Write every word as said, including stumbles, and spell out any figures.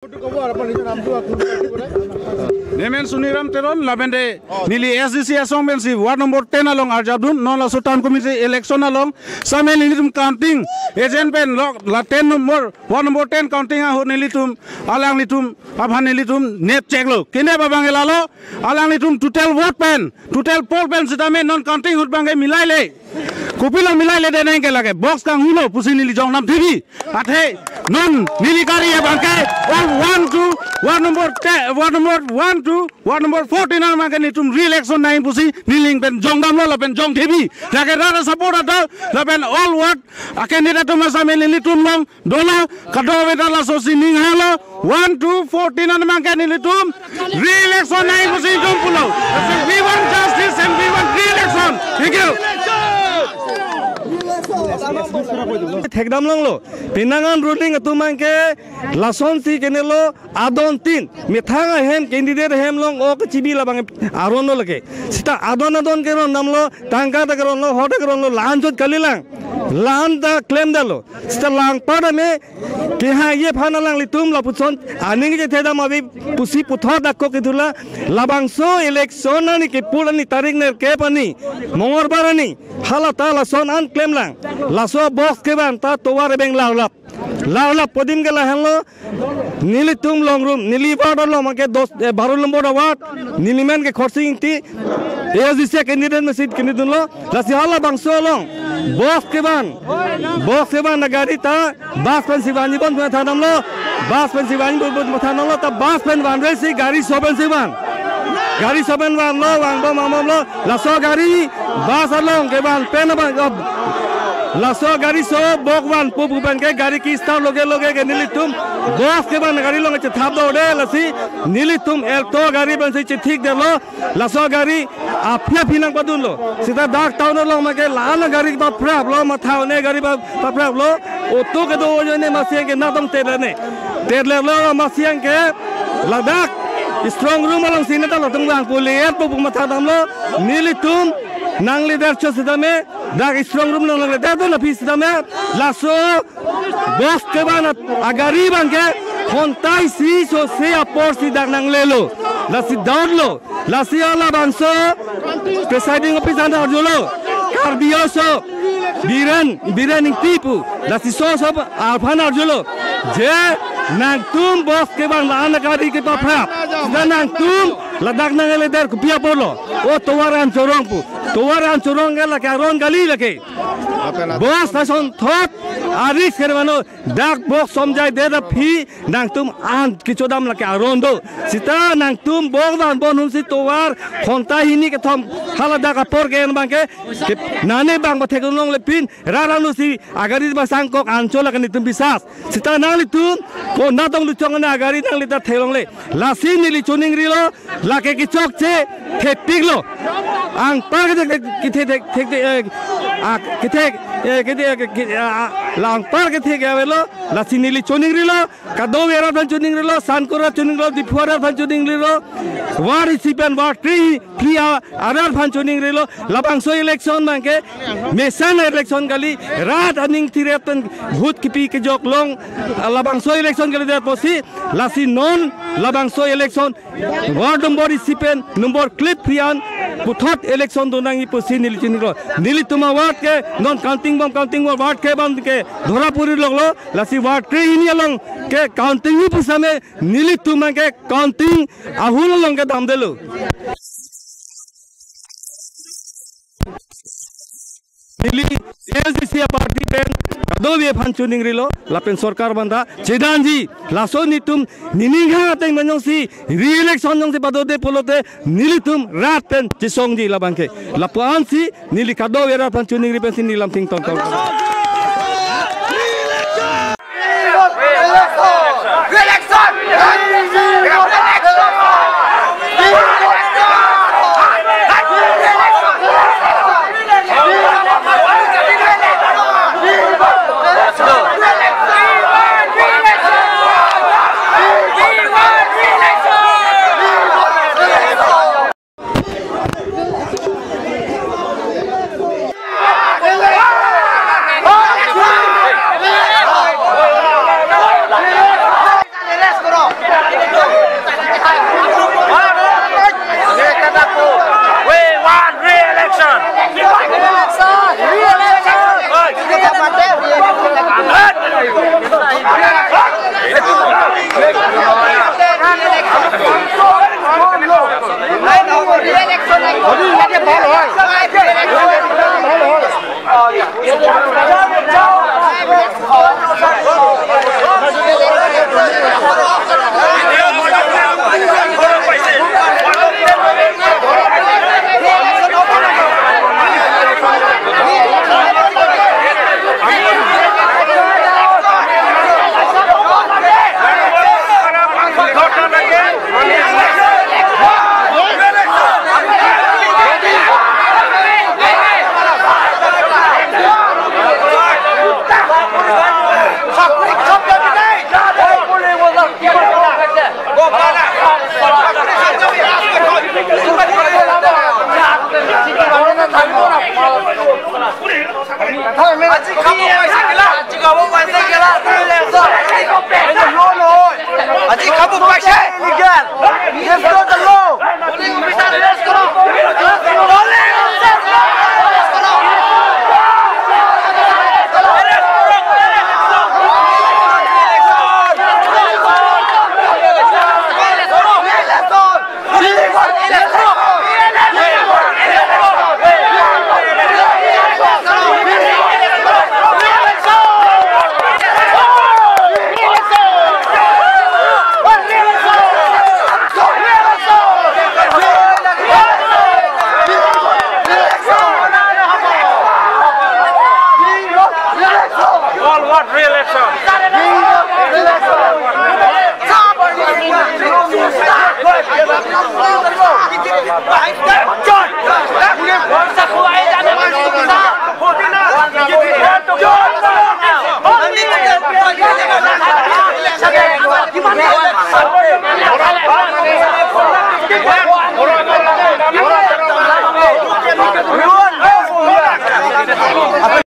Nemen Suniram Teron, labende neli S D C asong pensi ward number ten along arjapdun, non laso town committee election along same nelitum counting agent pen lo, la ten number, ward number ten counting ahut nelitum, alanglitum aphan nelitum nep cheklo. Kenep abang ke lalo, alanglitum total vote pen, total poll pen sitame non counting ahut abang ke milaile. Kopilo milaile, de neng ke lake box kanghulo pusi neli jongdam thebi. Athe non neli gari abang ke all one to ward number ten, ward number one to ward number fourteen abang ke nelitum re-election nangji pusi neli pen jongdamlo lapen jong thebi. Lake rara support ata lapen all ward a-candidate atum asame nelitum along dola kadokave ta laso sining halo, one to fourteen an abang ke nelitum re-election nangji pusi nelitum pulo. And we want justice and we want re-election. Thank you. Thekdam longlo. Penang an ruling atum abang ke lasonsi kenelo adon tin. Methang ahem candidate ahem along ok chibi labang aron lo lake. Sita adon adon kerondamlo, tangka ta keronlo, hor ta keronlo, la-an chot kalilang. La-an ta klemdetlo. Sita langpar ame kehaiye aphan alanglitum lapuson aning kethedam ave pusi puthot ako ketula, labangso election arni kepul arni tarik nerkep arni, Mongolbar arni, hala ta lason an klemlang. Laso box kevan ta tovar abeng larlap. Larlap pu adim ke lahenlo, nelitum Longrum, neli ward along abang ke dos, eh, baro number ward, neli men ke Khorsing Ingti, A S D C candidate masi candidate lo, lasi halabangso along box kevan, box kevan agari ta bus pensi vanji bon matha damlo, bus pensi vanji bon matha damlo, ta bus pen vanresi gari so pensi van. Gari so pen vanlo, vangbom vangbomlo, laso gari bus along kevan pen abang, oh, laso gari so box van pu pu pen ke gari ke-start loge loge ke nelitum box kevan gari along chethap dode, lasi nelitum Alto gari pensi chethikdetlo. Laso gari aphi aphi nangpadunlo. Sita dak town along abang ke la-an gari papraplo, matha un-e gari pa, papraplo. Auto kedo un-e masi abang ke natong tetlene. Tetlelo masi abang ke ladak strong room alongsi neta latum vang pulir pu pu matha damlo. Nelitum nangleder chot sitame, dak strong room along nangleder dun aphi sitame, laso box kevan agari abang ke khontai isi so isi apor si dak nanglelo. Lasi downlo. Lasi halabangso presiding officer aphan arjulo. Karbi Anglong aso Biren, Biren Ingti pu. Lasi so so aphan arjulo. Je nangtum box kevan la-an gari kepaprap, dan nangtum ladak nangleder kopi aporlo. O tovar an chorong pu. Tovar an chorong ke lake aron kali lake. Box asonthot a-risk ke mano. Dak box somjaidet aphi nangtum an kechodam lake aron do. Sita nangtum box van bon hunsi tovar khontai hini kethom hala dak apor ke abang ke, ke nane bang pathek longle pin raranu si agari ba sangkok anchot lake nelitum bisas. Sita nanglitum ko natong luchong na agari nanglitum theklongle. Lasi neli choningrilo, lake kechokche thepiklo. Anpar kethek, kethek, thek, thek, eh, ah, kethek, eh, kethek, eh, ke, ah, ah, la anpar kethek avelo, lasi neli choningrilo, kadokave arat aphan choningrilo, Sankur arat aphan choningrilo, Diphu arat aphan choningrilo, ward isi pen ward three, three a, arat aphan choningrilo, labangso election abang ke mesen election kali, rat aning thirep pen vote kipi kejok long, labangso election kalidet pusi, lasi non labangso election ward number isi pen number clip prian puthot election donangji pusi neli choningrilo. Nelitum a-ward ke non counting bom, counting bom ward ke abang ke dhora puri loklo, lasi ward three hini along ke counting ni pusitame nelitum abang ke counting ahul along ke damdetlo. Neli A S D C a-party pen kadokave aphan choningrilo, lapen sorkar aphan ta chedanji, laso nelitum nening ha ateng manyong si re-election jongsi padode pulote nelitum rat pen chesongji labang ke. Lapu-an si neli kadokave arat aphan choningri pensi neli lamthing tontong.